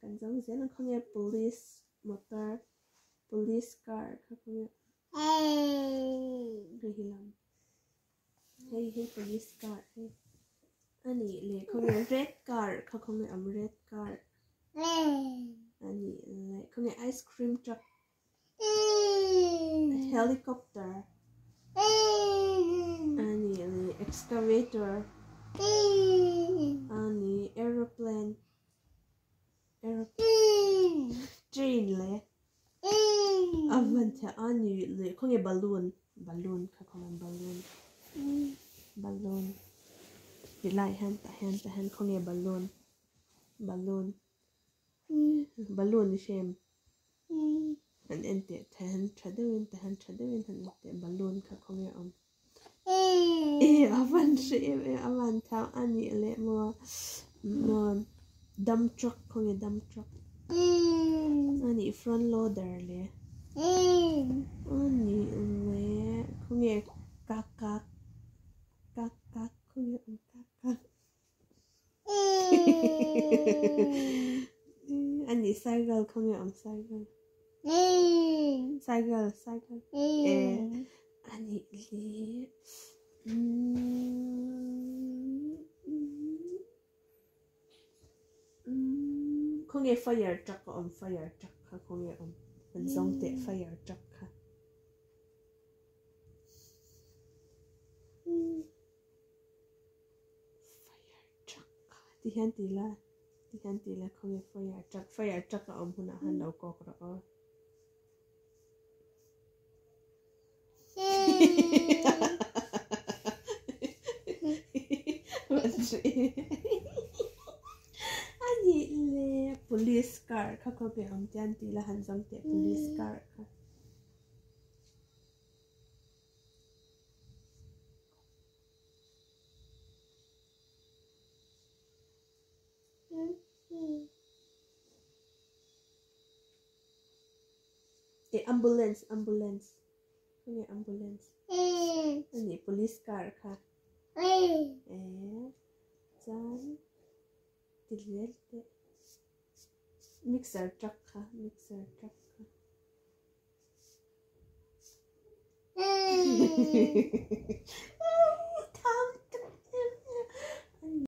Kan zawng zel ang khawnge police motor police car kha khawnge hei hi lam hei hi police car hei a nih leh khawnge red car kha khawnge awm red car a nih leh khawnge ice cream truck helicopter a nih leh excavator a nih aeroplane aeroplane train leh a hman theih a nih leh khawnge balloon balloon kha khawnge balloon balloon ti lai hian tah hian tah hian khawnge balloon balloon balloon i hrem. Han en teh teh han tha deuhin teh han tha deuhin han en teh balloon kha khawnge a awm e a van hre em em a van thau a nih leh maw maw dump truck khawnge dump truck a nih front loader leh a nih leh khawnge kak kak kak kak khawnge awm kak kak. A nih cycle khawnge awm cycle cycle cycle e a nih leh khawnge fire truck a awm fire truck kha khawnge awm an zawng teh fire truck kha. Fire truck kha ti hian ti la ti hian ti la khawnge fire truck fire truck a awm hunah han lo kawk rawh aw. A nih le police car kha khaw awm tian ti la han zawng teh police car kha. E ambulance ambulance khawnge ambulance a nih police car kha e chuan ti zel teh mixer truck kha mixer truck kha.